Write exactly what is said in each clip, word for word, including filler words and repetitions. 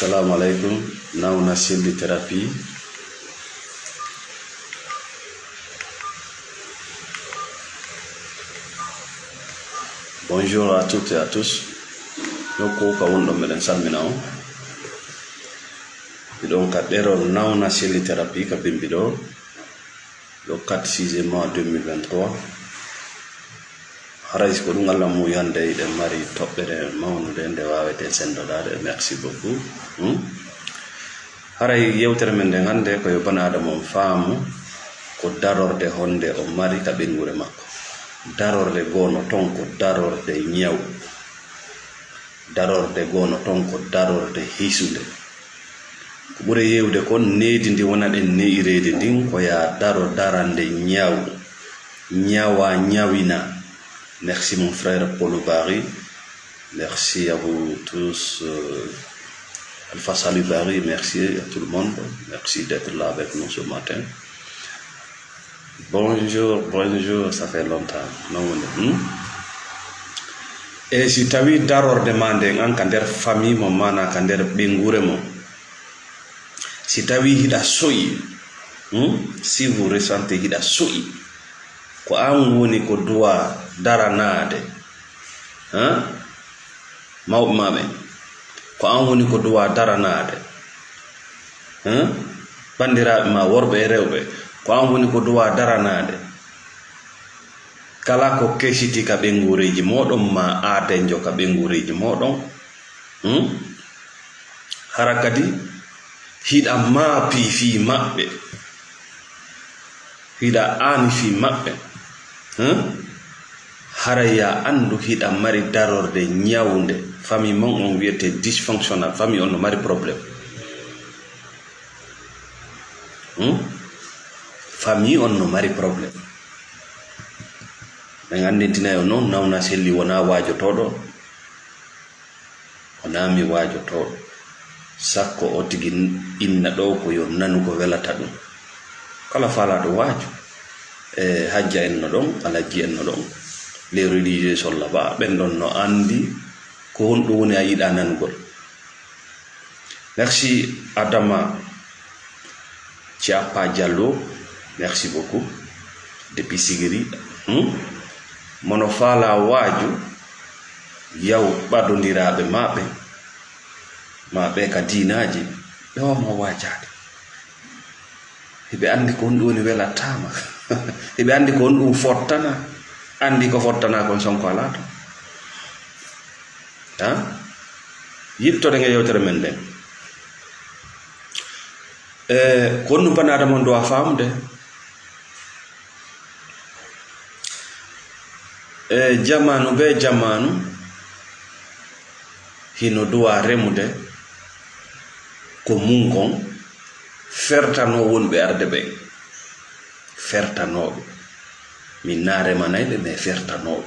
Assalamu alaikum. Nauna Selli Therapy. Bonjour à toutes et à tous. Nokku ka wonɗon, meɗen salmina on. Miɗon ka ɗerol Nauna Selli Therapy ka Bimbi ɗo. Le quatre six mois deux mille vingt-trois. Haray si ko ɗum Allah muuyi hannde, eɗen mari toɓɓere mawnude nde waaweten senndodaade. Merci beaucoup. Hmm? Haray yewtere men nden hannde ko yo bana Adama on faamu ko darorde honde o mari ka ɓeynguure makko. Darorde goo no ton ko darorde ñaw. Darorde goo no ton ko darorde hisunde. Ko ɓuri heewde kon, nehdi ndi wona ɗen nehireede ndin, ko yaa daro darande ñaw, ñawa, ñawina. Merci mon frère Paul Barry. Merci à vous tous. Euh, Alpha Salut Barry, merci à tout le monde. Merci d'être là avec nous ce matin. Bonjour, bonjour, ça fait longtemps. Non, non. Hmm? E si tawi darorde ma nden an ka nder famille mo, mana ka nder ɓeynguure mo, si tawi hiɗa soyi, hmm? Si vous ressentez hiɗa soyi, ko an woni ko duwa daranaade, hein? Mawɓe ma ɓen, ko an woni ko duwa daranaade, hein? Banndiraaɓe ma worɓe e rewɓe, ko an woni ko duwa daranaade. Kala ko kesiti ka ɓeynguureeji mooɗon, ma aadenjo ka ɓeynguureeji mooɗon, hmm? Hara kadi hiɗa maapi fii maɓɓe, hiɗa aani fii maɓɓe, hmm? Hara yaa anndu hiɗa mari darorde ñawnde. Famille mon on wiyete dysfonctionnel, famille on no mari problème. Hmm? Famille on no mari problème. Min anndintinay on non, Nawna Selli wonaa waajotooɗo, wonaa mi waajotooɗo. Sakko o tigi inna ɗo ko yo nanu ko welata ɗum. Kala faalaaɗo waaju, e hajja en no ɗon, alajji en no ɗon, les religieux sont là-bas, ɓen ɗon no anndi ko honɗum woni a yiɗa nanugol. Merci Adama Chiappa Diallo, merci beaucoup. Depuis Sigiri, hmm? Mono faalaa waaju, yaw ɓadondiraaɓe maɓɓe, maɓɓe ka diinaaji, ɓe wama waajaade. Hiɓe anndi ko honɗum woni welataama. Hiɓe anndi ko honɗum fottana. Anndi ko fottana kon Sonko alaa ton. Ha? Yiltoɗen e yewtere men nden. E, ko honɗum bana Adama on duwa faamude? E, jamaanu be jamaanu, hino duwa remude ko mun kon, fertanoo wonɓe arde ɓen. Fertanooɓe. Min na remanay ɓe, mais fertanooɓe.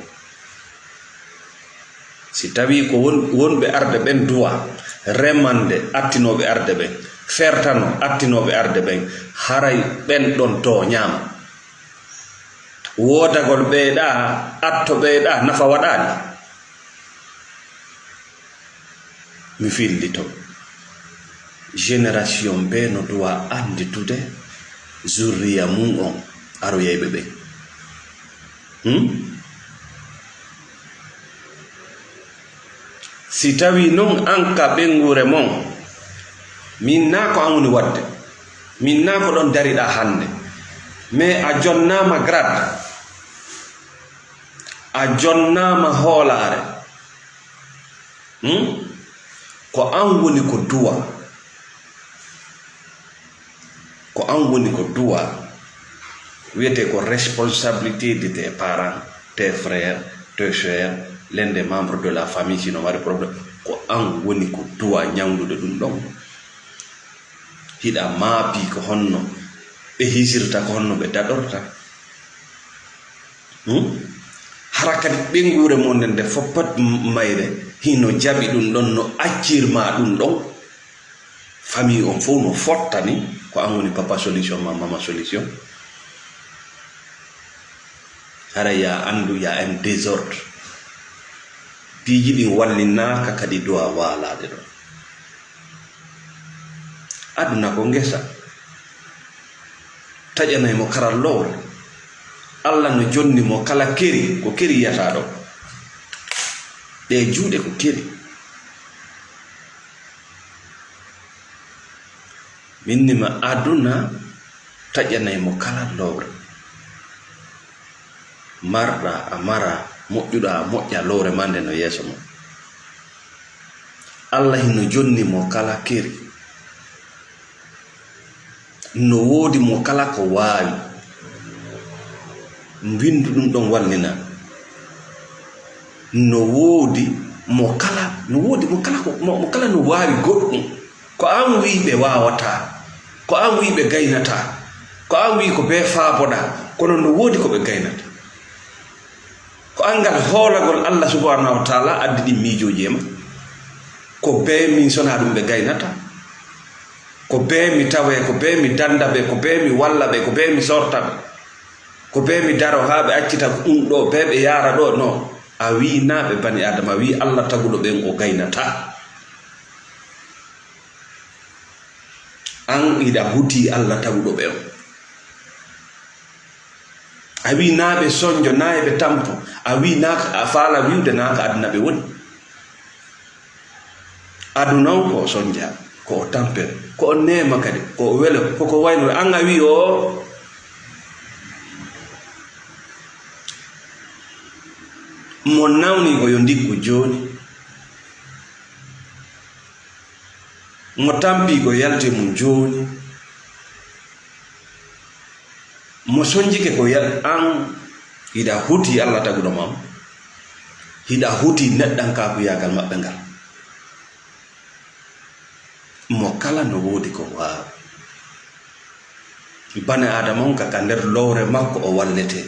Si tawii ko won-, wonɓe arde ɓen duwa remande attinooɓe arde ɓen, fertano attinooɓe arde ɓen, haray ɓen ɗon tooñaama. Woodagol ɓeyɗa, atto ɓeyɗa, nafa waɗaani. Mi fillito. Génération be no duwa annditude zurriya mum on aroyayɓe ɓen. Hmm? Si tawii non an ka ɓeynguure mon, min naa ko an woni waɗde, min naa ko ɗon dariɗaa hannde, mais a jonnaama grade, a jonnaama hoolaare. Hmm? Ko an woni ko duwa. Ko an woni ko duwa. Wiyete ko responsabilité de tes parents, tes frères, tes sœurs, l'un des membres de la famille, si no mari problème. Ko an woni ko duwa ñawndude ɗum ɗon. Hiɗa maapi ko honno ɓe hisirta, ko honno ɓe daɗorta. Hmm? Hara kadi ɓeynguure mon nden nde foppat m-, mayre hino jaɓi ɗum ɗon, no accirma ɗum ɗon. Famille on fof no fottani, ko an woni papa solution ma mama solution. Hara ya anndu ya en désordre. Piiji ɗin wallinaaka kadi duwa waalaade ɗon. Aduna ko ngesa. Taƴanay mo kala lowre. Alla no jonni mo kala keri, ko keri yiyata ɗo. Ɗe juuɗe ko keri. Min ni ma aduna taƴanay mo kala lowre. Marɗa a mara, moƴƴuɗa a moƴƴa, lowre ma nde no yeeso ma. Alla hino jonni mo kala keri. No woodi mo kala ko waawi. Windu ɗum ɗon wallina. No woodi mo kala, no woodi mo kala ko, mo, mo kala no waawi goɗɗum. Ko an wi'i ɓe waawataa. Ko an wi'i ɓe gaynataa. Ko an wi'i ko bee faaboɗaa. Kono no woodi ko ɓe gaynata. Ko anngal hoolagol Allah subhanahu wa taala addi ɗin miijooji e ma. Ko bee min sonaa ɗum ɓe gaynata. Ko bee mi tawee, ko bee mi dannda ɓe, ko bee mi walla ɓe, ko bee mi sorta ɓe. Ko bee mi daro haa ɓe accita ɗum ɗo, bee ɓe yaara ɗo, no. A wi'i naa ɓe bani Aadama, a wi'i Allah taguɗo ɓen o gaynata. An hiɗa hutii Allah taguɗo ɓe on. A wi'i naa ɓe sonjo, naa e ɓe tampo. A wi'i naa ka, a faala wi'ude naa ka aduna ɓe woni. Aduna on ko o sonja, ko o tampe, ko o neema kadi, ko o welo, ko ko wayno an a wi'i o. Mo nawni ko yo ndiggu jooni. Mo tampi ko yalte mum jooni. Mo sonjike ko yal-, an hiɗa huti Allah taguɗo ma on. Hiɗa huti neɗɗankaakuyagal maɓɓe ngal. Mo kala no woodi ko waawi. Bani Aadama on ka, ka nder lowre makko o wallete.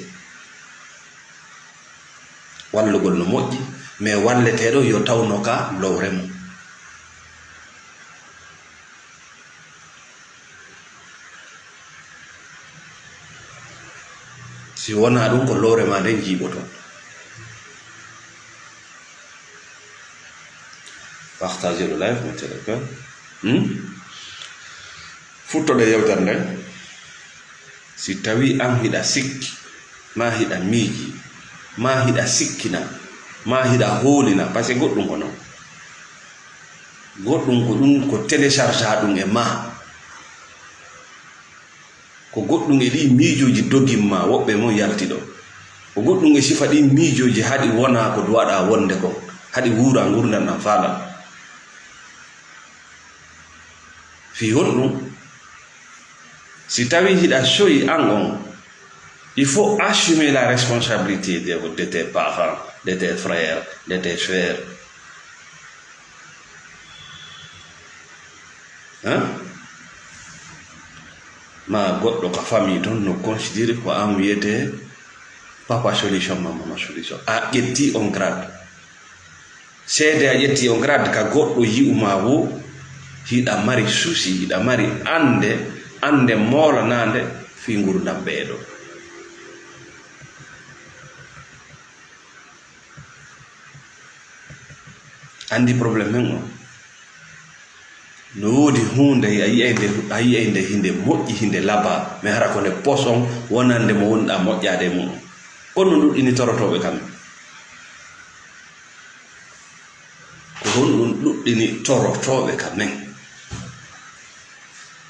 Wallugol no moƴƴi, mais walleteeɗo yo tawno ka lowre mum. Si wonaa ɗum, ko lowre maa nden jiiɓoto. Partager le live, mon téléphone. Hmm? Futtoɗe yewtere nden. Si tawii an hiɗa sikki, maa hiɗa miiji, maa hiɗa sikkina, maa hiɗa hoolina, parce que goɗɗum ko non. Goɗɗum ko ɗum ko télécharge ɗum e maa. Ko goɗɗum e ɗii miijooji dogin maa, woɓɓe mon yalti ɗo. Ko goɗɗum e sifa ɗii miijooji haɗi wona ko duwaɗaa wonde kon, haɗi wuura ngurndan ɗan faalal. Fii honɗum? Si tawii hiɗa soyi an on, il faut assumer la responsabilité de, de tes parents, de tes frères, de tes sœurs. Hein? Ma goɗɗo ka famille ton no considéré ko an wiyete papa solution, ma mama solution. A ƴetti on grade. Seede a ƴetti on grade ka goɗɗo yi'u ma wo, hiɗa mari souci, hiɗa mari annde, annde moolanaande fii ngurndan ɓeeɗo. Anndi problème men on? No woodi huunde a yi'ay nde, a yi'ay nde hinde moƴƴi, hinde laba, mais hara ko nde pos on wonande mo wonɗaa moƴƴaade e mu'un. Ko honɗum ɗuɗɗini torotooɓe ka men? Ko honɗum ɗuɗɗini torotooɓe ka men?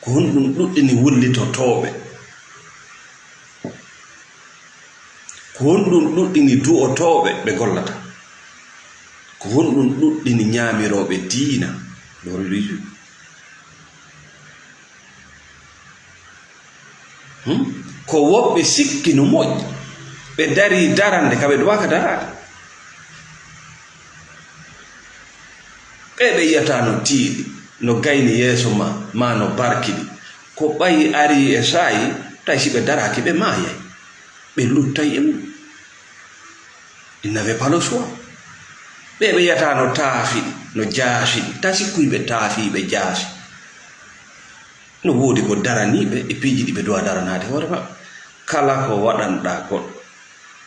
Ko honɗum ɗuɗɗini wullitotooɓe? Ko honɗum ɗuɗɗini du'otooɓe ɓe gollata? Ko honɗum ɗuɗɗini ñaamirooɓe diina? Ɗo religion. Hmm? Ko woɓɓe sikki no moƴƴi. Ɓe darii darande ka ɓe ɗuwaaka daraade. Ɓe ɓe yi'ata no tiiɗi, no gayni yeeso ma, ma no barkiɗi. Ko ɓay arii e saa'i, tawi si ɓe daraaki, ɓe maayay. Ɓe luttay e mum. Ils n'avaient pas le choix. Ɓe ɓe yi'ata no taafiɗi, no jaasiɗi. Tawi si kuy ɓe taafii, ɓe jaasi. No woodi ko daranii ɓe e piiji ɗi ɓe duwaa daranaade hoore maɓɓe. Kala ko waɗanɗaa goɗɗo,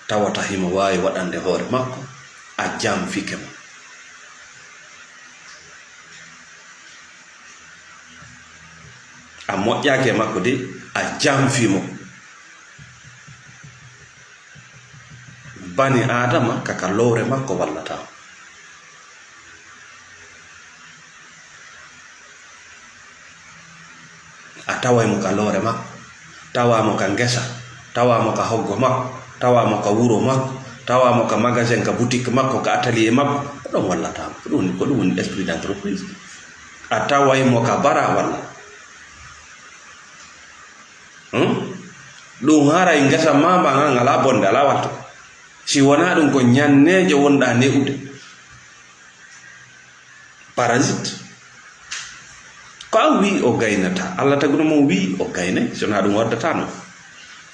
tawata himo waawi waɗande hoore makko, a janfike mo. A moƴƴaaki e makko de, a janfi mo. Bani Aadama ka, ka lowre makko wallata mo. A taway mo ka lowre makko, tawa mo ka ngesa, tawa mo ka hoggo makko, tawa mo ka wuro makko, tawa mo ka magasin, ka boutique makko, ka atelier makko. Ko ɗon wallata mo. Ko ɗum, ko ɗum woni esprit d'entreprise. A taway mo ka bara walla? Hmm? Ɗum haray ngesa ma mba ngal ngalaa bonde, alaa wattu. Si wonaa ɗum, ko ñanneejo wonɗaa ne'ude. Parasite. Ko an wi'i o gaynata. Allah taguno mo wi'i o gaynay. Si wonaa ɗum waddata non.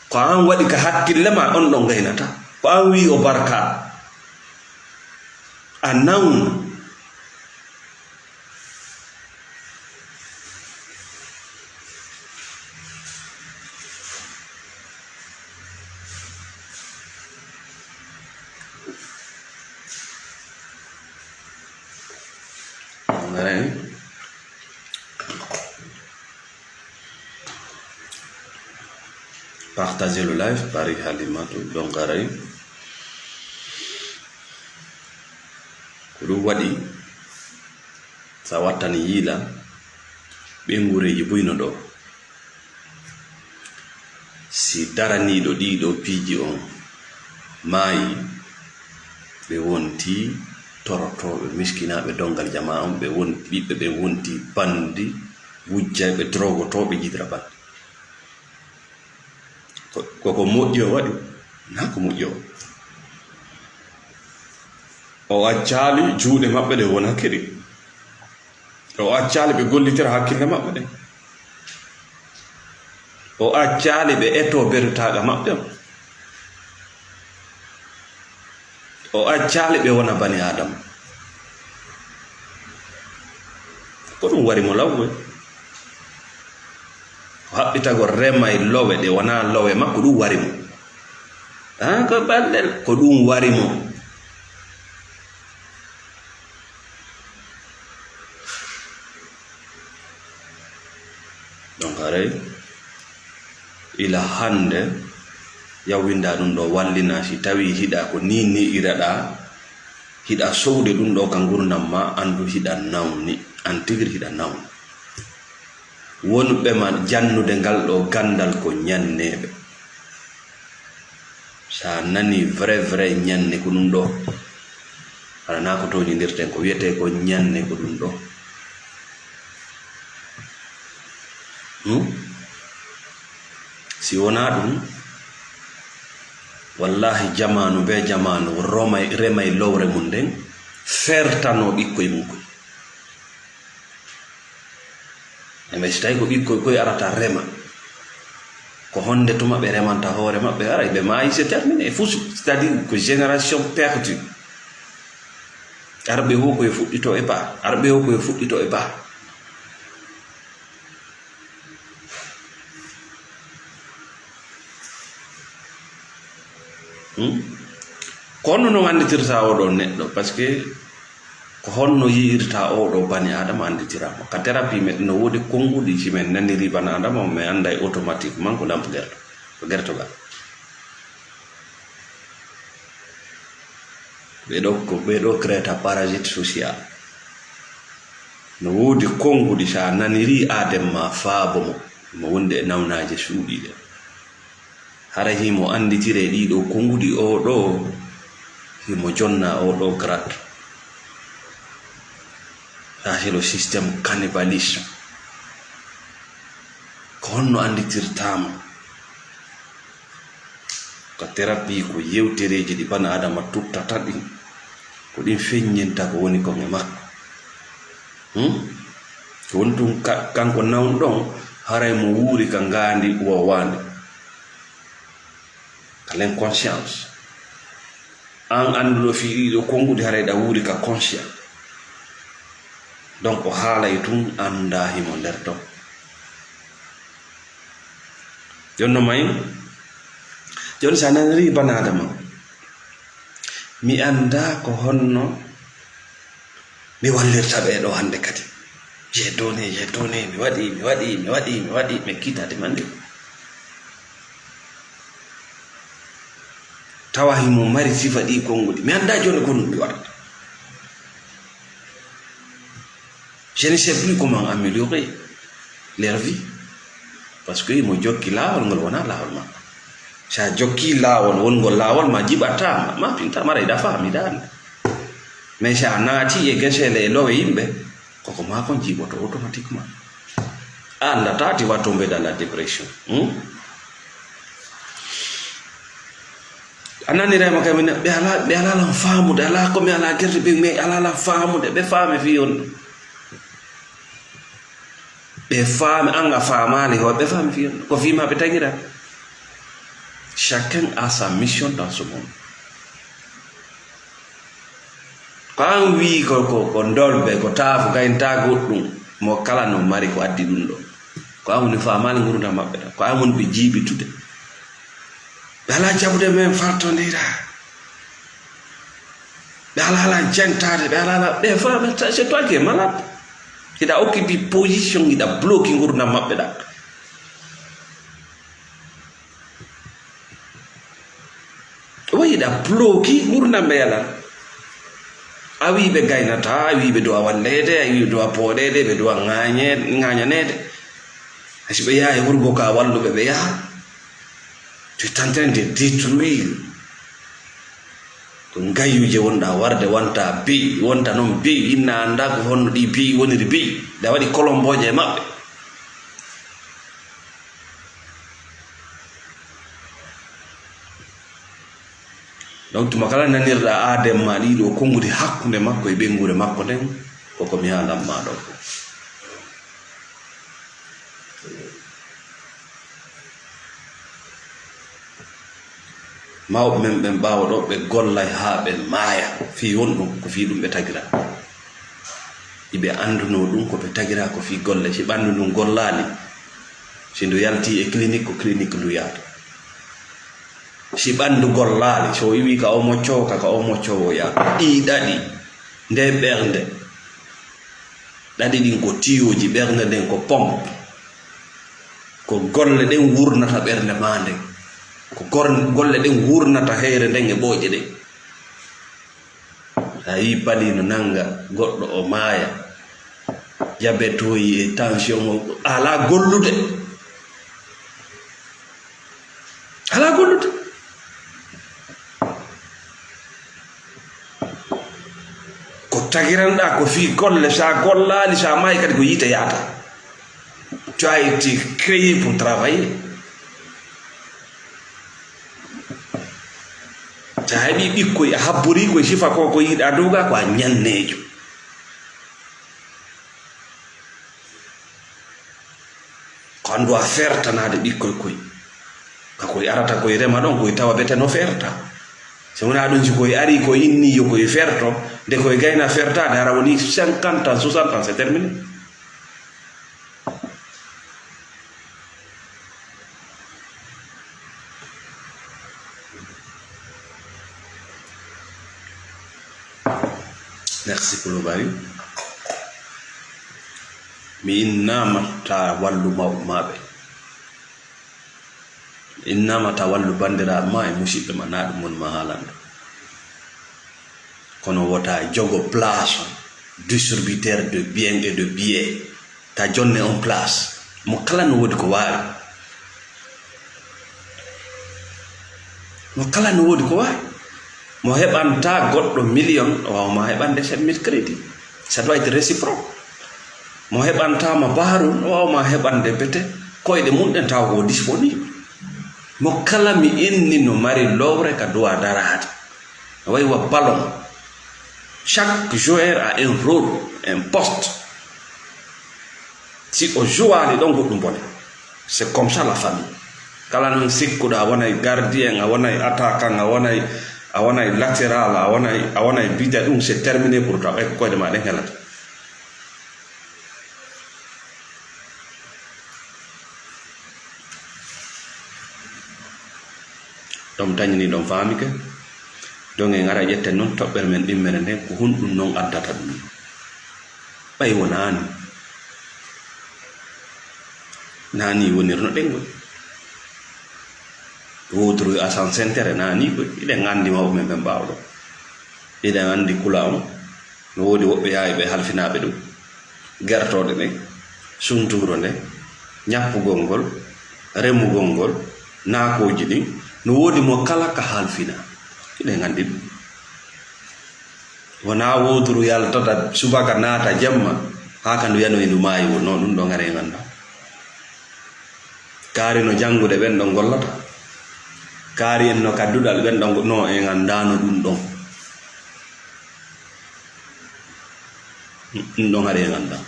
Ko an waɗi ka hakkille ma, on ɗon gaynata. Ko an wi'i o barka. A nawno. Partagez le live, Paris Halimatu Dongaray. Ko ɗum waɗi, so a wattani yiila, ɓeynguureeji buy no ɗo. Si daraniiɗo ɗiiɗo piiji on maayi, ɓe wonti torotooɓe, miskinaaɓe, donngal jamaa on, ɓe won-, ɓiɓɓe ɓen wonti bandi, wujjayɓe, drogotooɓe, jidira bandi. Ko, ko, ko moƴƴi o waɗi? Naa ko moƴƴi o waɗi. O accaali juuɗe maɓɓe ɗe wona kiri. O accaali ɓe gollitira hakkille maɓɓe ɗen. O accaali ɓe etoo bertaaɗo maɓɓe on. O accaali ɓe wona bani Aadama. Ko ɗum wari mo law koy. O haɓɓitagol rema e lowe ɗe wonaa lowe makko, ɗum wari mo. Ah, ko ɓallel, ko ɗum wari mo. Donc, haray ila hannde, yawwinda ɗum ɗo wallina, si tawi hiɗa ko ni ni iraɗa, hiɗa sowde ɗum ɗo ka ngurndan ma, anndu hiɗa nawni, an tigiri hiɗa nawni. Wonɓe ma jannude ngal ɗo ganndal ko ñanneeɓe. Sa nani vrai, vrai ñanne ko ɗum ɗo. Hara na ko tooñindirten, ko wiyetee ko ñanne ko ɗum ɗo. Hmm? Si wonaa ɗum, wallahi jamaanu be jamaanu romay, remay lowre mum nden, fertanoo ɓikkoy mum koy. E mais si tawi ko ɓikkoy koy arata rema, ko honde tuma ɓe remanta hoore maɓɓe? Aray ɓe maayi, c'est terminé, e fusu, c'est-à-dire ko génération perdue. Arɓe wo koye fuɗɗito e ba, arɓe wo koye fuɗɗito e ba. Hmm? Ko honno non annditirta oo ɗoo neɗɗo? Parce que ko honno yi'irta oo ɗoo bani Aadama annditiraama? Ka thérapie meɗen no woodi konnguɗi, si men naniri bani Aadama, men annday automatiquement ko lampu gerto, ko gertogal. Ɓee ɗoo ko, ɓee ɗoo créata parasite social. No woodi konnguɗi, sa naniri aaden ma faabo mo, mo wonde e nawnaaje suuɗiiɗe. Hara himo annditire ɗii ɗoo konnguɗi oo ɗoo, himo jonna oo ɗoo grade. Ça, c'est le système cannibalisme. Ko honno annditirtaama? Ko thérapie, ko yewtereeji ɗi bana Adama tuttata ɗin, ko ɗin feññinta ko woni kon e makko. Hmm? Ko woni tun ka-, kanko nawɗo on, haray mo wuuri ka ngaandi woowaandi, ka l'inconscience. An annduɗo fii ɗii ɗoo konnguɗi, haray ɗa wuuri ka conscient. Donc, o haalay tun, anndaa himo nder ton. Jooni no mayi? Jooni, si a nanirii bana Adama, mi anndaa ko honno mi wallirta ɓee ɗoo hannde kadi. J'ai donné, j'ai donné, mi waɗi, mi waɗi, mi waɗi, mi waɗi, mais qui t'a demandé? Tawa himo mari sifa ɗi konguɗi. Mi anndaa jooni ko ɗum mi waɗata. Je ne sais plus comment améliorer leur vie. Parce que himo jokki laawol ngol wonaa laawol makko. Si a jokki laawol wongol laawol ma jiɓataa, ma, ma pinta mara iɗa faami daande. Mais si a naati e gesele e lowe yimɓe, koko maa kon jiiɓoto automatiquement. A anndataa ti watto mbeɗa la dépression. Hmm? A nanirayma kam ɓe ala ɓe ala lan faamude ala ko mi ala gerte ɓe mais ala lan faamude ɓe faami fi on ɓe faami anga faamaali ho ɓe faami fi on ko fima ɓe tagira. Chacun a sa mission dans ce monde. Ko an wii ko ko ko ndolbe ko taafu kay nta goɗɗum mo kala no mari ko addi ɗum ɗo. Ko an woni faamaali ngurdam maɓɓe ɗam ko an woni ɓe jiiɓitude. Ɓe alaa jaɓude men fartondira. Ɓe alaa lan jentaade ɓe alaa lan ɓe faama c'est toi qui est malade. Hiɗa occupé position hiɗa bloki ngurdam maɓɓe ɗam. Wayiɗa ploki gurdam ɓe yalan. A wi ɓe gaynata a wi ɓe dowa walleede a wi ɓe dowa pooɗeede ɓe dowa ŋañaneede. Hay si ɓe yaha e wurgo ka walluɓe ɓe yaha. Tu es en train de détruire. Ko ngayyuje wonɗa warde wonta beyi wonta noon beyi inna annda ko honno ɗi beyi woniri beyi da waɗi kolombooje e maɓɓe. Donc tuma kala nanirɗa aadem ma ɗiɗo kongude hakkunde makko e ɓenguure makko nden koko mi haalan ma ɗo ko mawɓe men ɓen ɓaawo ɗo ɓe gollay haa ɓe maaya fii won ɗum ko fii ɗum ɓe tagira. Iɓe annduno ɗum ko ɓe tagira ko fii golle si ɓanndu ndun gollaali si ndu yalti e clinique ko clinique ndu yahata. Si ɓanndu gollaali so o iwi ka o moccoowo ka ka o moccoowo yahata ɗi ɗaɗi nde ɓernde. Ɗaɗi ɗin ko tiyoji ɓernde nden ko pompe. Ko golle ɗen wurnata ɓernde maa nden ko golle ɗen wurnata heyre nden e ɓooƴe ɗen. A yi pali no nanga goɗɗo o maaya jabetoyi e tension o ala gollude. Ala gollude. Ko tagiranɗa ko fii golle sa gollaali sa maayi kadi ko yiite yaata. Tu as été créé pour travailler. Sa heɓi ɓikkoy a habbori koye sifa ko ko yiɗa dowga ko a ñanneejo. Ko anndu a fertanaade ɓikkoy koy ka koy arata koy rema ɗon koy tawa bete no ferta. Si wona ɗum si koy ari ko inniyo koy ferto nde koy gayna fertaade hara woni cinquante ans soixante ans c'est terminé. Merci Koulibaly. Mi innama ta wallu mawɓe maɓe. Mi innama ta wallu bandiraɓe ma e musiɓɓe ma na ɗum woni ma haalande. Kono wota jogo place distributeur de bien et de bien. Ta jonne on place mo kala no wodi ko wawi mo kala no wodi ko wawi mo heɓanta goɗɗo million o wawma heɓande sept mille crédit. Ça doit être réciproque. Mo heɓantama baru o wawma heɓande bete koyɗe mum ɗen taw ko disponible. Mo kala mi inni no mari lowre ka duwa darade. Way wa ballon. Chaque joueur a un rôle, un poste. Si o jouaali ɗon goɗɗum bone. C'est comme ça la famille. Kala non sikkuɗo a wonay gardien a wonay attaquant a wonay a wonay latéral a wonay a wonay bita ɗum c'est terminé pour toi ɓay ko koyde ma ɗen helata. Ɗon tañini ɗon faamike. Ɗon en ara ƴetten noon toɓɓere men ɗimmere nden ko honɗum noon addata ɗum. Ɓay wonaani Naa nii wonirno ɗenngol. Woodroy Asan Sentere, naa nii koy. Hiɗen anndi mawɓe men ɓen ɓaawo ɗon. Hiɗen anndi kula on. No woodi woɓɓe yaawi ɓe halfinaaɓe ɗum. Gertooɗe ɗen, suntuuro nden, ñappugol ngol, remugol ngol, naakooji ɗin. No woodi mo kala ka halfinaa. Hiɗen anndi ɗum. Wonaa wooduru yaltata subaka naata jemma, haa ka ndu yanoyi ndu maayi wonnoo, ɗum ɗon haray en anndaa. Kaari no janngude ɓen ɗon gollata. Kaari en no ka duɗal ɓen ɗon go-, no en anndaano ɗum ɗon. Ɗum ɗon haray en anndaa.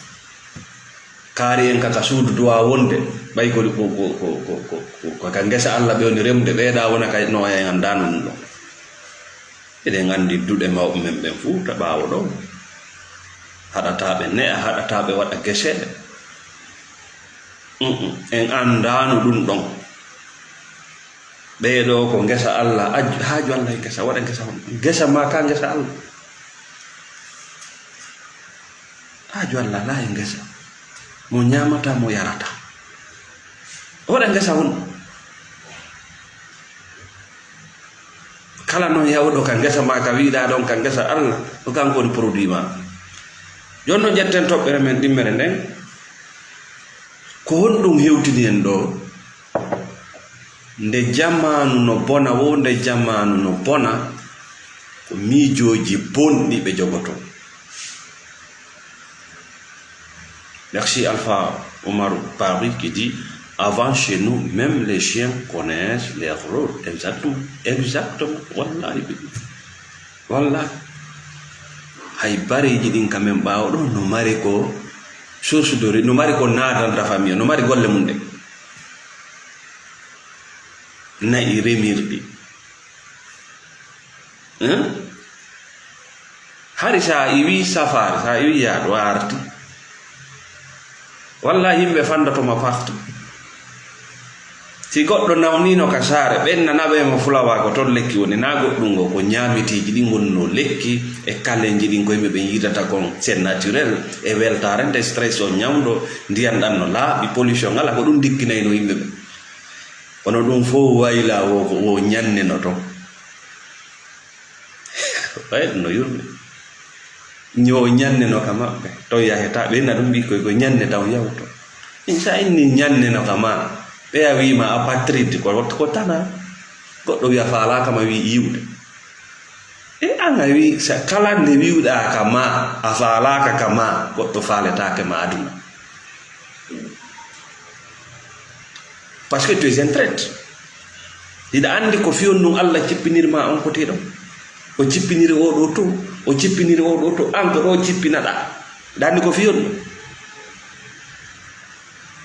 Kaari en ka, ka suudu duwaa wonde, ɓay ko, ko, ko ka ngesa Alla ɓe woni remde, ɓeeɗa wona ka no en anndaano ɗum ɗon. Eɗen anndi duɗe mawɓe men ɓen fuu to ɓaawo ɗon. Haɗataa ɓe ne'a, haɗataa ɓe waɗa geseeɗe. Mm-mm. En anndaano ɗum ɗon. Ɓee ɗoo ko ngesa Alla, aj-, haaju Alla e ngesa, waɗa ngesa on. Ngesa maa ka ngesa Alla. Haaju Alla alaa e ngesa. Mo ñaamata, mo yarata. Waɗa ngesa on. Kala non yawɗo ka ngesa maa, ka wi'uɗaa ɗon ka ngesa Alla, ko kanko woni produit maa. Jooni non ƴetten toɓɓere men ɗimmere nden. Ko honɗum hewtini en ɗoo? Nde jamaanu no bona woo, nde jamaanu no bona, ko miijooji bonɗi ɓe jogotoo. Merci Alpha Omar Paris qui dit, avant chez nous, même les chiens connaissent leur rôle. Exactement. Exactement. Wallahi. Wallahi. Hay bareeji ɗin ka men ɓaawo ɗo no mari ko source de re-, no mari ko naatanta famille, no mari golle mum ɗe. Na'i remirɗi. Hein? Hari sa iwi safari, sa iwi yaadu a arti. Walla yimɓe fandoto ma parti. Si goɗɗo nawniino ka saare, ɓen nana ɓe mo fulawa ko ton lekki woni, na goɗɗum ngo, ko ñaamiteeji ɗin wonnoo lekki, e kalenji ɗin ko yimɓe ɓen yiɗata kon, c'est naturel, e weltaare nde stress o ñawndo, ndiyan ɗan no laaɓi, pollution ngala, ko ɗum ndikkinayno yimɓe ɓen. Kono ɗum fow wayla wo, ko wo ñanneno ton. Ɓay ɗum no yurmi. Ñoo ñanneno ka maɓɓe. Ton yaheta, ɓe na ɗum ɓikkoy ko ñanne taw yawto. Insa inni ñanneno ka ma. Ɓe a wiima apatride ko, ko tana. Goɗɗo wi'a faalaaka ma wi iwde. E an a wi sa kala nde wi'uɗaa ka ma, a faalaaka ka ma, goɗɗo faaletaake ma aduna. Parce que tu es un traître. Hiɗa anndi ko fiyon ɗum Allah cippiniri ma on kote ɗon. O cippiniri oo ɗoo to, o cippiniri oo ɗoo to, an ko ɗoo cippinaɗaa. Hiɗa anndi ko fiyon ɗum.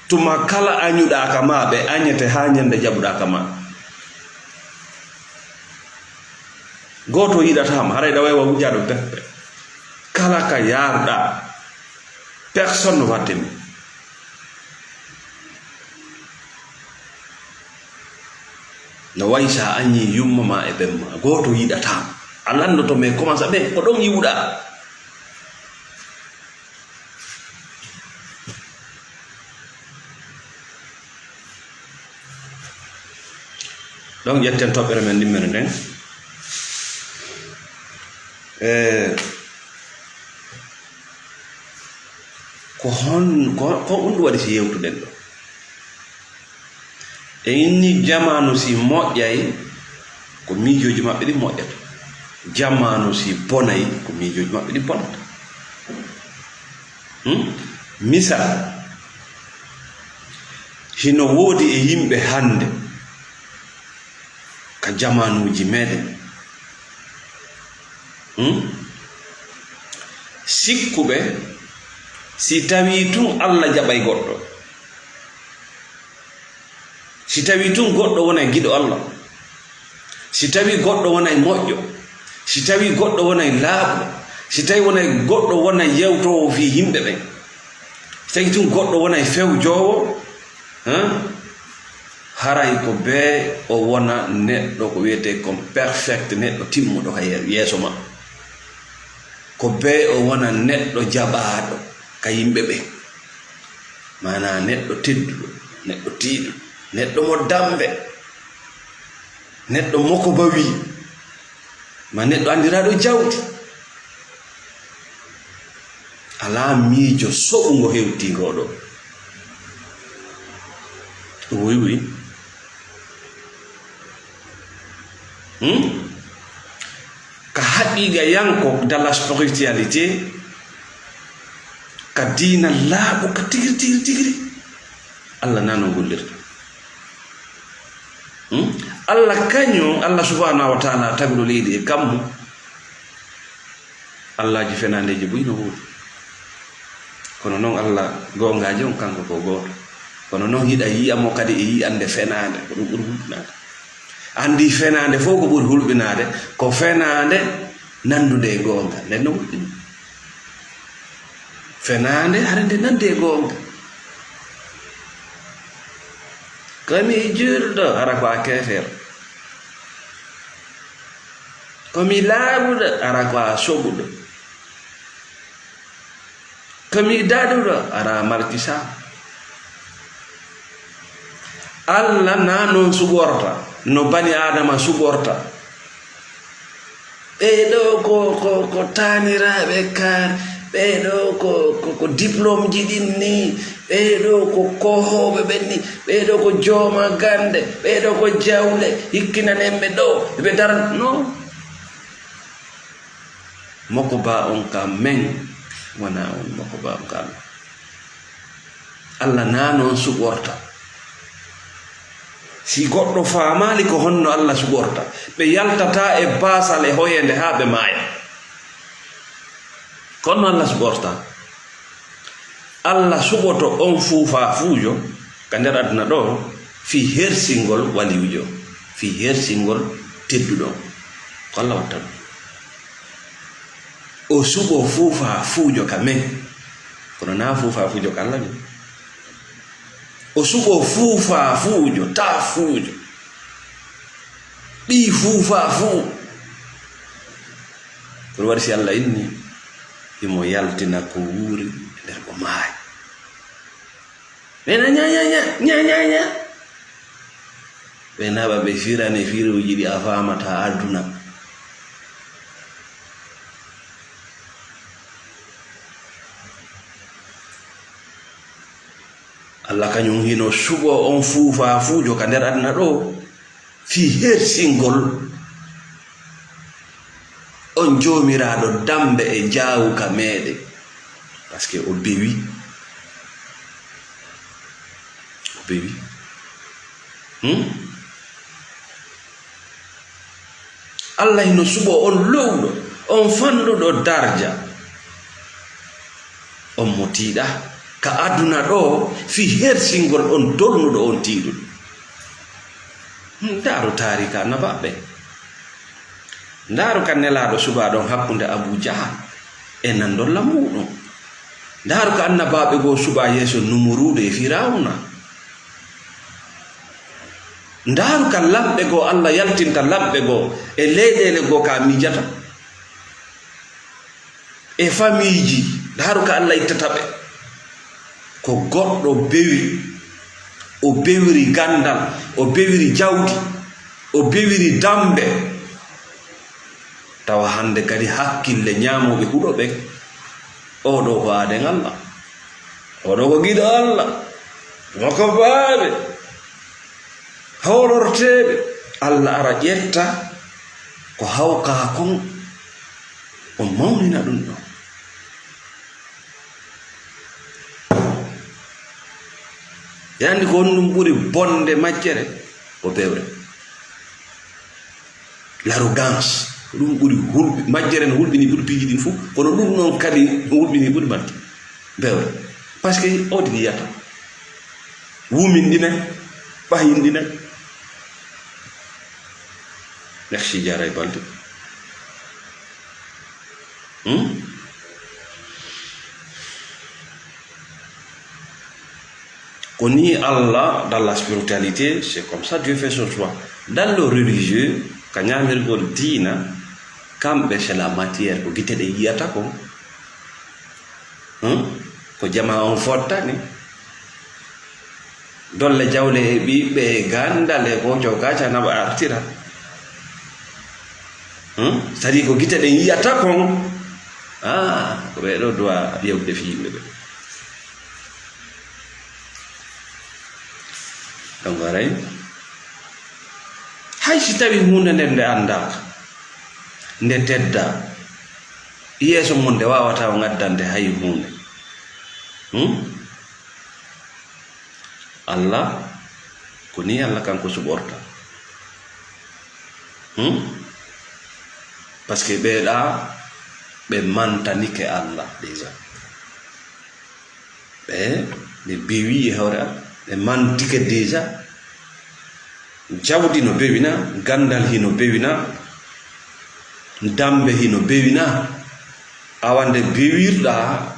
Tuma kala añuɗaa ka ma, ɓe añete haa ñande jaɓuɗaa ka ma. Gooto yiɗataa ma, haray ɗa wawi wa wujjaaɗo beppa. Kala ka yaarɗaa, personne ne va t'aimer. No wayi sa añi yumma ma e ɓen ma, gooto yiɗataa ma. A landoto, mais comment ça, mais ko ɗon yiwuɗaa. Ɗon ƴetten toɓɓere men ɗimmere nden. E, ko hon-, ko, ko ɗum ɗum waɗi si yewtuɗen ɗo. E inni jamaanu si moƴƴay, ko miijooji maɓɓe ɗin moƴƴata. Jamaanu si bonay, ko miijooji maɓɓe ɗin bonata. Hmm? Misal, hino woodi e yimɓe hannde ka jamaanuuji meɗen. Hmm? Sikkuɓe, si tawii tun Allah jaɓay goɗɗo, si tawii tun goɗɗo wonay giɗo Allah, si tawii goɗɗo wonay moƴƴo, si tawii goɗɗo wonay laaɓɗo, si tawii wonay goɗɗo wonay yewtoowo fii yimɓe ɓen, si tawii tun goɗɗo wonay fewjoowo, hein? Haray ko bee o wona neɗɗo ko wiyetee kon perfect, neɗɗo timmuɗo ka ye-, yeeso ma. Ko bee o wona neɗɗo jaɓaaɗo ka yimɓe ɓen. Maanaa neɗɗo tedduɗo, Neɗɗo tiiɗuɗo, neɗɗo mo dammbe, neɗɗo mo ko bawi, ma neɗɗo anndiraaɗo jawdi. Alaa miijo soɓungo hewtii ngoo ɗoo. Ɗum woy woy. Hmm? Ka haqiiqa yanko dans la spiritualité, ka diina laaɓuka tigiri, tigiri, tigiri. Allah naa no gollirta. Hmm? Allah kañum, Allah subhanahu wa ta'ala taguɗo leydi e kammu. Allaaji fenaandeeji buy no woodi. Kono noon Allah goongaajo on kanko ko gooto. Kono noon hiɗa yi'a mo kadi e yi'ande fenaande, ko ɗum ɓuri hulɓinaade. Anndi fenaande fof ko ɓuri hulɓinaade, ko fenaande nanndude e goonga. Nden no hulɓini. Fenaande hare nde nandi e goonga. Ko mi juulɗo, hara ko a keefeero. Ko mi laaɓuɗo, hara ko a soɓuɗo. Ko mi daɗuɗo, hara a malkisaama. Allah naa noon suɓorta, no bani Aadama suɓorta. Ɓee ɗoo ko, ko, ko taaniraaɓe kaari, ɓee ɗoo ko, ko, ko diplômeji ɗin nii, ɓee ɗoo ko koohooɓe ɓen nii, ɓee ɗoo ko jooma gannde, ɓee ɗoo ko jawle, hikkinanee ɓe ɗoo, ɓe dara, non. Moko ba on ka men, wonaa on moko ba on ka Allah. Allah naa noon suɓorta. Si goɗɗo faamaali ko honno Allah suɓorta, ɓe yaltataa e baasal e hoyeende haa ɓe maaya. Ko honno Allah suɓorta? Allah suɓoto on fuufaafuujo ka nder aduna ɗoo fii hersingol waliwjo, fii hersingol tedduɗo. Ko Allah watta ɗum. O suɓo fuufaafuujo ka men, kono naa fuufaafuujo ka Allah men. O suɓo fuufaafuujo, taafuujo, ɓii fuufaafuu. Kono waɗi si Allah inni, himo yaltina ko wuuri e nder ko maayi. Ɓe na nya, nya, nya, nya, nya, nya. Ɓe naɓa ɓe firane firooji ɗi a faamataa aduna. Allah kañum hino suɓo on fuufaafuujo ka nder aduna ɗoo fii hersingol on Joomiraaɗo dammbe e jaawuka meeɗen. Parce que o bewi. O bewi. Hmm? Allah hino suɓo on lowɗo, on fanɗuɗo darja, on mo tiiɗaa ka aduna ɗoo fii hersingol on dolnuɗo on tiiɗuɗo. Hmm, ndaaru taariika annabaaɓe. Ndaaru ka nelaaɗo suɓaaɗo on hakkunde Abu Jahal e nandolla muuɗum. Ndaaru ka annabaaɓe goo suɓaa yeeso Numuruudu e Firawna. Ndaaru ka lamɓe goo Allah yaltinta lamɓe goo e leyɗeele goo ka miijata. E famiiji, ndaaru ka Allah ittata ɓe. Ko goɗɗo bewi, o bewiri ganndal, o bewiri jawdi, o bewiri dammbe. Tawa hannde kadi hakkille ñaamooɓe huɗo ɓen, oo ɗoo ko aaden Allah, oo ɗoo ko giɗo Allah, mokobaaɓe, hawlorteeɓe. Allah ara ƴetta ko hawkaa kon, o mawnina ɗum ɗon. E anndi ko honɗum ɓuri bonde majjere? Ko bewre. L'arrogance. Ko ɗum ɓuri hulɓi-, majjere no hulɓini ɓuri piiji ɗin fof, kono ɗum noon kadi no hulɓini ɓuri majje. Bewre. Parce que o tigi yiyata. Wumindine, ɓahindine. Merci, jaaray balde. Hmm? Ko nii Allah, dans la spiritualité, c'est comme ça Dieu fait son choix. Dans le religieux, ka ñaamirgol diina, kamɓe c'est la matière, ko gite ɗe yiyata ko. Hmm? Ko jamaa on fottani. Dolle jawle e ɓiɓɓe e ganndal e ko cookaca naɓa artira. Hmm? Sadi ko gite ɗen yiyata kon. Ah, ko ɓee ɗoo duwa yewtude fii yimɓe ɓe. Donc, aray, hay si tawi huunde nden nde anndaaka, nde teddaa, yeeso mum nde waawataa o ngaddande hay huunde. Hmm? Allah, ko nii Allah kanko suɓorta. Hmm? Parce que ɓee ɗaa, ɓe mantanike Allah déjà. Ɓe, ɓe bewi e hoore am, ɓe mantike déjà. Jawdi no bewina, ganndal hino bewina, dammbe hino bewina. Awa nde bewirɗaa,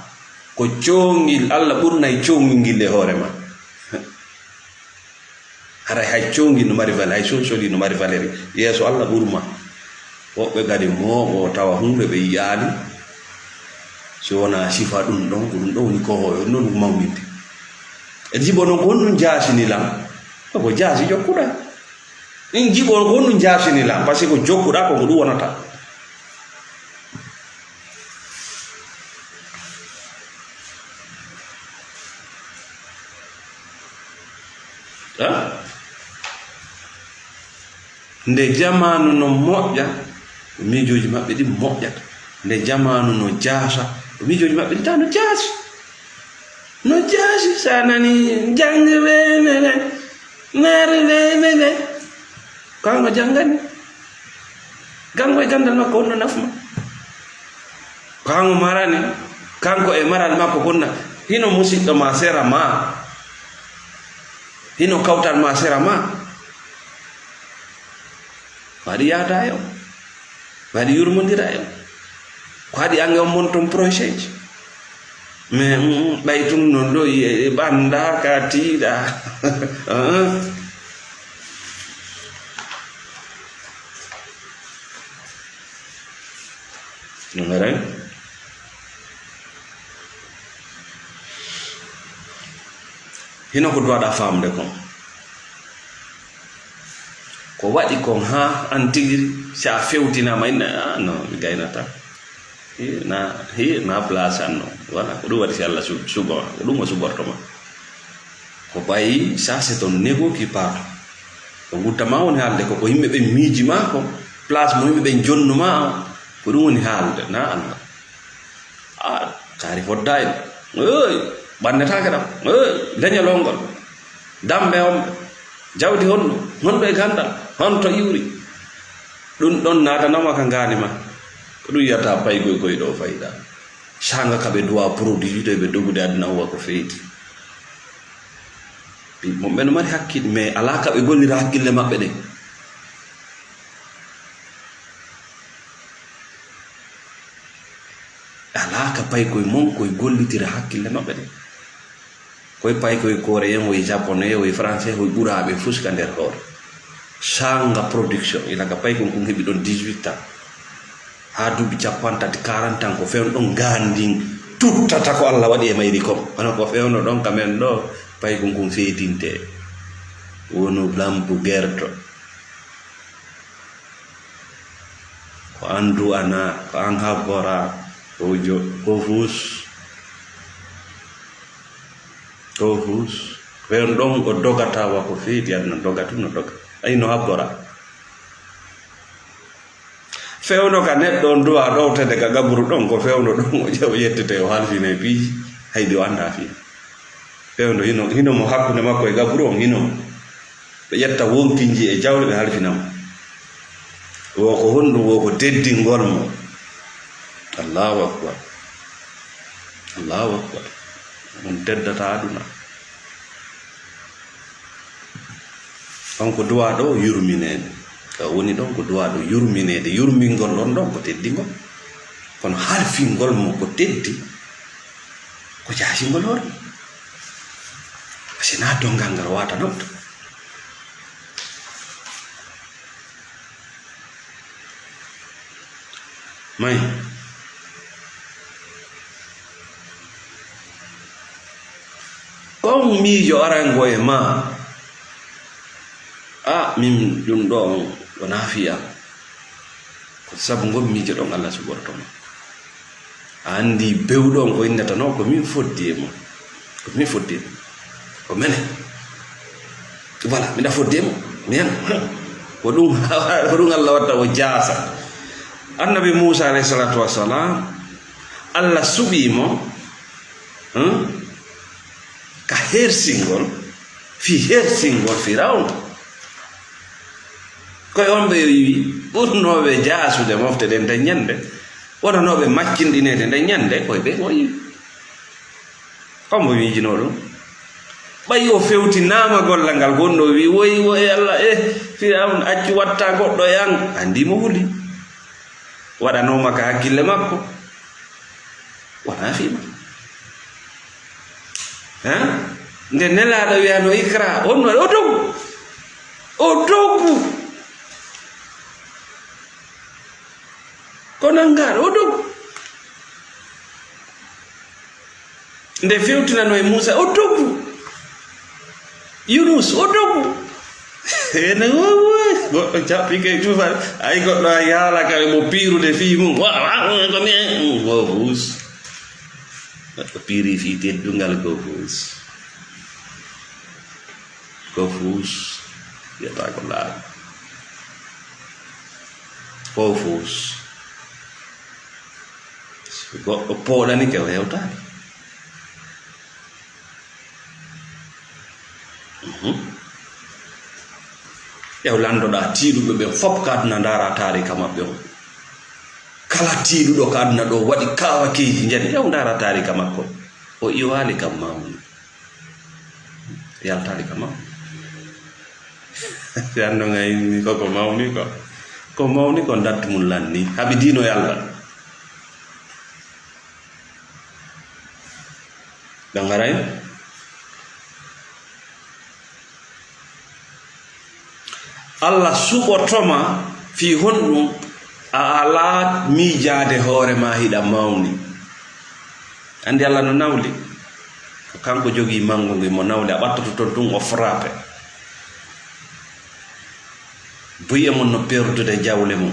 ko coongil, Allah ɓurnay coongil ngil e hoore ma. Haray hay coongil no mari valeur, hay sonsoli no mari valeur. Yeeso Allah ɓurma. Woɓɓe kadi mooɓo tawa huunde ɓe yiyaali. Si wonaa sifa ɗum ɗon, ko ɗum ɗon woni ko hoyo, non ko mawninde. E jibo noon ko honɗum jaasini lan? Ko jaasi jokkuɗaa. Ɗin jibo ko honɗum jaasini lan? Parce que ko jokkuɗaa ko, ko ɗum wonata. Ah? Nde jamaanu no moƴƴa, miijooji maɓɓe ɗin moƴƴata. Nde jamaanu no jaasa, miijooji maɓɓe ɗin tawa no jaasi. No jaasi, sa nani jannge weemere, nare weemere. Kanko janngani. Kanko e ganndal makko honno nafu ma? Kanko marani, kanko e maral makko honno? Hino musiɗɗo ma sera ma. Hino kawtal ma sera ma. Ko haɗi yaada e on. Ko haɗi yurmondira e on. Ko haɗi ange on mon ton projet ji. Mais, mm, ɓay tun non ɗo e, e ɓannda ka tiiɗa. Ah. No ngaray? Hino ko duwaɗa faamde kon. Ko waɗi kon haa an tigi, si a fewtinaama, inna, "Ah, non, mi gaynataa." Hi, na, hi, na place an non. Voilà, ko ɗum waɗi si Allah su-, suɓo ma. Ko ɗum o suɓorto ma. Ko ɓay, ça, c'est ton ego qui parle. Ko gutta ma woni haalde ko, ko yimɓe ɓe miiji ma ko, place mo yimɓe ɓe jonnu ma o, ko ɗum woni haalde, na Allah. Ah, kaari fodda en. Hey, ɓannetaake ɗam. Hey, leñol on ngol. Dambe on. Jawdi honɗo? Honɗo e ganndal? Honto iwri? Ɗum ɗon naatanama ka ngaani ma. Ko ɗum yiyata paygoy koy ɗo fayda. Sanga ka ɓe duwa produit ɗo ɓe dogude aduna o ko feyti. Mo ɓe no mari hakkille, mais alaa ka ɓe gollira hakkille maɓɓe ɗen. Alaa ka paykoy mon koy gollitira hakkille maɓɓe ɗen. Koy paykoy Koreyen, woy Japonais, woy Français, woy ɓuraaɓe fus ka nder hoore. Sanga production, ila ka paykon kun heɓi ɗon dix-huit ans. Haa duuɓi cappanɗe tati, quarante ans, ko fewndo ɗon gandin tuttata ko Allah waɗi e mayri kon. Kono ko fewndo ɗon ka men ɗo, paykon kun feedinte. Wonu lambu gerto. Ko an du'anaa, ko an habboraa, ko jo-, ko fus, ko fus. Ɓen ɗon o dogata wa ko feedi aduna dogata no doga. Ay no habboraa. Fewndo ka neɗɗo on du'a ɗowtede ka gaburu ɗon, ko fewndo ɗon o ƴe-, o ƴettete o halfine e piiji, haydi o anndaa fii. Fewndo hino, hino mo hakkunde makko e gaburu on, hino mo. Ɓe ƴetta wonkinji e jawle, ɓe halfina mo. Wo ko honɗum? Wo ko teddingol mo. Allahu akbar. Allahu akbar. On teddata aduna. On ko duwaaɗo yurmineede. Ka woni ɗon ko duwaaɗo yurmineede. Yurmingol on ɗon ko teddingol. Kono halfingol mo ko teddi, ko jaasingol hoore. Parce que na dongal ngal wata nodda. May. Ko Miijo arango e ma, a min ɗum ɗo on wona fiyam. Ko sabu ngol miijo ɗon Allah suɓorto ma. A anndi bewɗo on ko innata no, ko min foddi e mum. Ko min foddi e mum. Ko mene. Voilà, miɗa foddi e mum. Miyan. Ko ɗum, ko ɗum Allah watta o jaasa. Annabi Muusa alayhi salatu wassalam, Allah suɓii mo, hmm? Ka hersingol, fii hersingol Firawna. Koye on ɓe wi'i ɓurnooɓe jaasude mofte ɗen nden ñande, wonanooɓe maccinɗineede nden ñande, koye ɓen o yi'i. Hombo miijinoo ɗum? Ɓay o fewtinaama gollal ngal, gonɗo o wi'i, "Woy, woy, Allah, eh, Firawna, accu watta goɗɗo e an." Anndi mo huli. Waɗanooma ka hakkille makko. Wonaa fii ma. Hein? Nde Nelaaɗo wi'ano ikra, on waɗi o dogu. O dogu. Ko nanngaɗo, o dogu. Nde fewtinano e Muusa, o dogu. Yunus, o dogu. Ene wowoy. Goɗɗo jaɓɓi kay cuufa. Ay goɗɗo a yaala kay mo piirude fii mum. Wa, wa, wa, ko mi, mm, go fuus. Goɗɗo piiri fii teddungal go fuus. Go fuus. Wiyata ko laaɓi. Go fuus. So goɗɗo pooɗani ke, o hewtaani. Mhm. Ƴeew, landoɗaa tiiɗuɓe ɓen fof ka aduna, ndaara taarika maɓɓe on. Kala tiiɗuɗo ka aduna ɗo waɗi kaawakeeji, njani, ƴeew, ndaara taarika makko. O iwaali kam mawni. Yaltaali ka mawni. Si anndo ngay ni ko, ko mawni ko. Ko mawni ko ndattu mum lanni. Haɓi diino yalla. Ɗon haray? Allah suɓoto ma fii honɗum a alaa miijaade hoore ma hiɗa mawni? Anndi Allah no nawli. Ko kanko jogii manngo ngi, mo nawli, a ɓattoto ton tun, o frappe. Buy e mum no perdude jawle mum.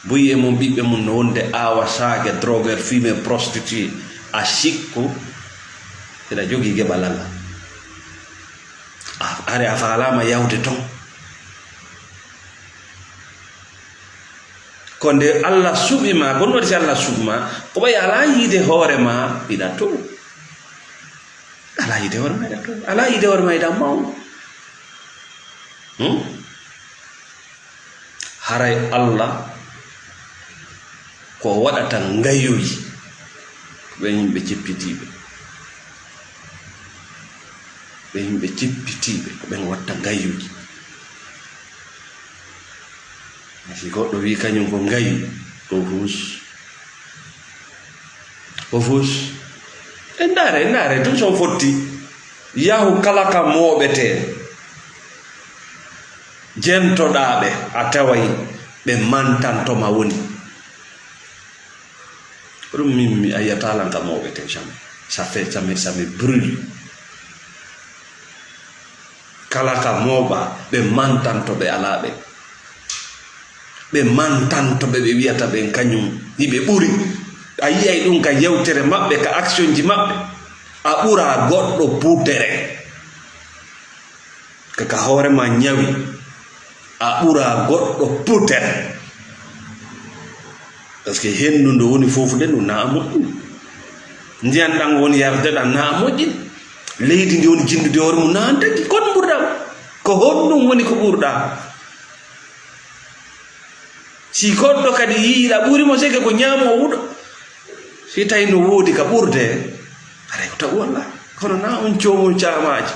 Buy e mum ɓiɓɓe mum no wonde aawa saage, drogueur, fumeur, prostitué. A sikku hiɗa jogii geɓal Allah. A, are a faalaama yawde ton. Ko nde Allah suɓi ma, ko ɗum waɗi si Allah suɓi ma, ko ɓay alaa yiide hoore ma, hiɗa to. Alaa yiide hoore ma, hiɗa to. Alaa yiide hoore ma, hiɗa mawni. Hmm? Haray Allah ko waɗata ngayuuji, ko ɓen yimɓe cippitiiɓe. Ɓe yimɓe cippitiiɓe, ko ɓen watta ngayuuji. Si goɗɗo wi'i kañum ko ngayu, ko fuus. Ko fuus. E ndaare, ndaare, tun son fotti. Yahu kala ka mooɓetee. Jentoɗaa ɓe, a taway ɓe mantanto ma woni. Ko ɗum min mi ayata lan ka mooɓetee jamais. Ça fait, ça me, ça me brûle. Kala ka mooɓa, ɓe mantanto ɓe alaa ɓe. Ɓe mantanto ɓe, ɓe wiyata ɓen kañum hiɓe ɓuri. A yi'ay ɗum ka yewtere maɓɓe, ka actionji maɓɓe. A ɓura goɗɗo puutere. Ka, ka hoore ma ñawi, a ɓura goɗɗo puutere. Parce que henndu ndu woni foofude ndu na a moƴƴini. Ndiyan ɗan woni yarde ɗan na a moƴƴini. Leydi ndi woni jinndude hoore mum na a tagi. Kon ɓurɗaa. Ko honɗum woni ko ɓurɗaa? Si goɗɗo kadi yi'iɗa ɓuri mo, seke ko ñaamo o wuɗo. Si tawi no woodi ka ɓurde, haray ko tagu walla. Kono na on coomo caamaaji.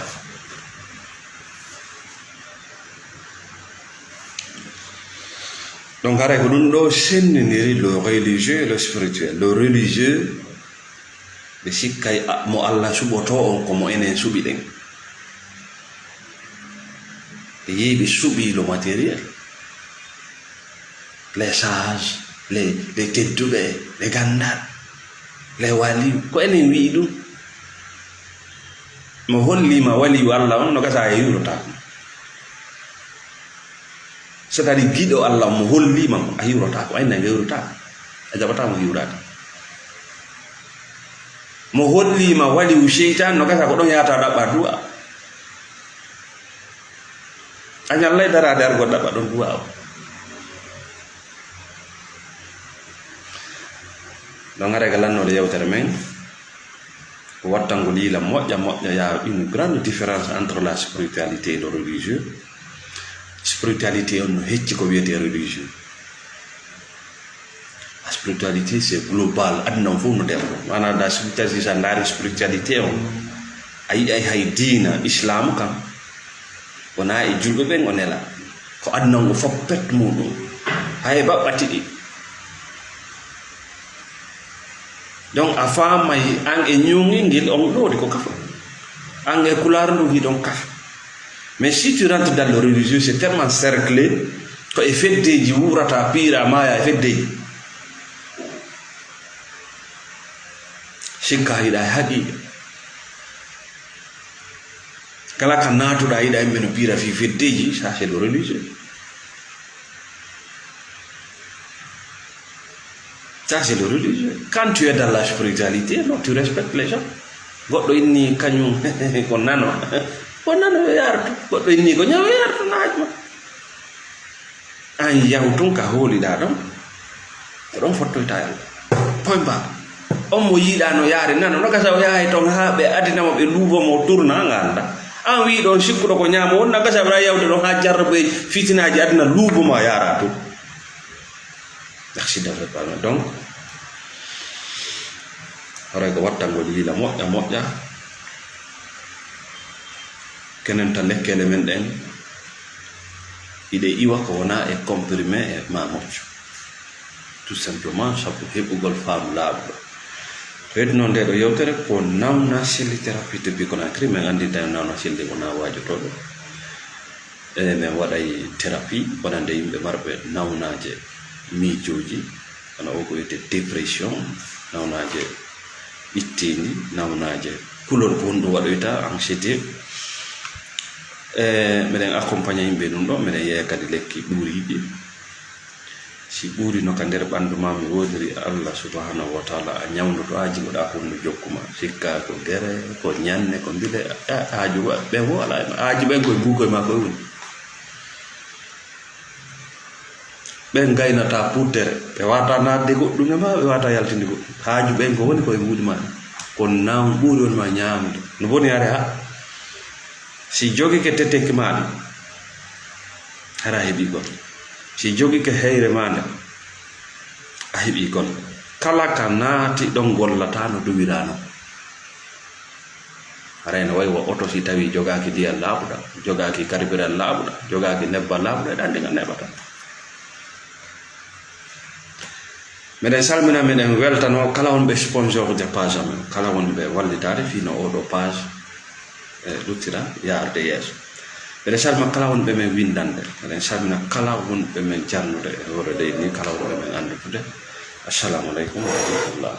Donc, haray ko ɗum ɗo sendindiri le religieux et le spirituel. Le religieux, ɓe sikkay a-, mo Allah suɓoto on ko mo enen suɓi ɗen. Ɓe yehi ɓe suɓi le matériel. Les sages, les, les tedduɓe, les gandal, les wali, ko enen wi'i ɗum. Mo holliima waliyu Allah on, no gasa a hiwrotaako. C'est-à-dire, giɗo Allah on mo holliima mo, a hiwrotaako, a inna hiwrotaako, a jaɓataa mo hiwraade. Mo holliima waliyu seytaan, no gasa ko ɗon yahata ɗaɓɓa du'a. A ñallay daraade argo ɗaɓɓa ɗon du'a o. Ɗon are ga lannoode yewtere men. Ko wattangol yila moƴƴa moƴƴa, il y a une grande différence entre la spiritualité et le religieux. Spiritualité on no hecci ko wiyetee religieux. La spiritualité, c'est global, aduna on fof no nder ɗum. Maanaam, la spiritualité, so a ndaari spiritualité on, a yi'ay hay diina Islam kam, wonaa e julɓe ɓen o nela. Ko aduna on fof pet muɗum. Hay baɓɓati ɗi. Donc, a faamay an e ñuŋel ngel on ɗoori ko kafa. An e kulaar ndu hiɗon kafa. Mais si tu rentres dans le religieux, c'est tellement cerclé, ko e feddeeji wuurata, piira, maaya e feddeeji. Sikka hiɗa e haqiiqa. Kala ka naatuɗa, yiɗa yimɓe no piira fii feddeeji, ça c'est le religieux. Ça c'est le religieux. Quand tu es dans la spiritualité, non, tu respectes les gens. Goɗɗo inni kañum ko nano. Ko nano yo yartu. Goɗɗo inni ko ñaw yo yartu naaj ma. An yahu tun ka hooliɗaa ɗon, ko ɗon fottoyta e Allah. Poy mba, on mo yiɗaa no yaari nano, no gasa o yahay ton haa ɓe adina mo, ɓe luubo mo, o turna, nga annda. An wii ɗon sikkuɗo ko ñaamo, won na gasa ɓe yawde ɗon haa jarraboye fitinaaji aduna luubo mo a yaara tun. Merci de votre parole. Donc, horay ko wattangol yila moƴƴa, moƴƴa. Kenen ta lekkele men ɗen, iɗe iwa ko wona e comprimé e ma moƴƴo. Tout simplement, sabu heɓugol faamu laaɓuɗo. To heɗi noon nde ɗo yewtere ko nawna selli thérapie depuis Conakry, min anndi tawi nawna selli wona waajotooɗo. E, min waɗay thérapie wonande yimɓe marɓe nawnaaje miijooji, wona o ko wiyetee dépression, nawnaaje ɓittiindi, nawnaaje kulol ko honɗum waɗoyta, anxiété. E, miɗen accompagner yimɓe ɗum ɗo, miɗen yeeya kadi lekki ɓuuriiɗi. Si ɓuurino ka nder ɓanndu maa, mi woodiri Allah subhanahu wa taala, a ñawndoto, a jigoɗaa ko honɗum jokku ma. Sikka ko gere, ko ñanne, ko mbile, a, haaju wa-, ɓen wo alaa e ma. Haaju ɓen koye buukoye maa koye woni. Ɓen ngaynataa puuttere, ɓe waawataa naatde goɗɗum e maa, ɓe waawataa yaltinde goɗɗum. Haaju ɓen ko woni koye mbuuɗi maa. Ko naamu ɓuuri woni maa ñaamude. No boni are ha. Si jogike teteki maa ɗi, hara a heɓii golle. Si jogike heyre maa nde, a heɓii golle. Kala ka naati ɗon gollataa no duwiraa non. Haray no wayi wo oto si tawii jogaaki ndiyam laaɓuɗam, jogaaki carburant laaɓuɗam, jogaaki nebbam laaɓuɗam, eɗa anndi nga neeɓata. Meɗen salmina, meɗen weltano kala wonɓe sponsorde page amen, kala wonɓe wallitaade fii no oo ɗoo page, e, luttira yaarde yeeso. Meɗen salmina kala wonɓe men winndande, meɗen salmina kala wonɓe men jannude e hoore leydi ndi, kala wonɓe men anndude. Assalamu aleykum wa rahmatullah.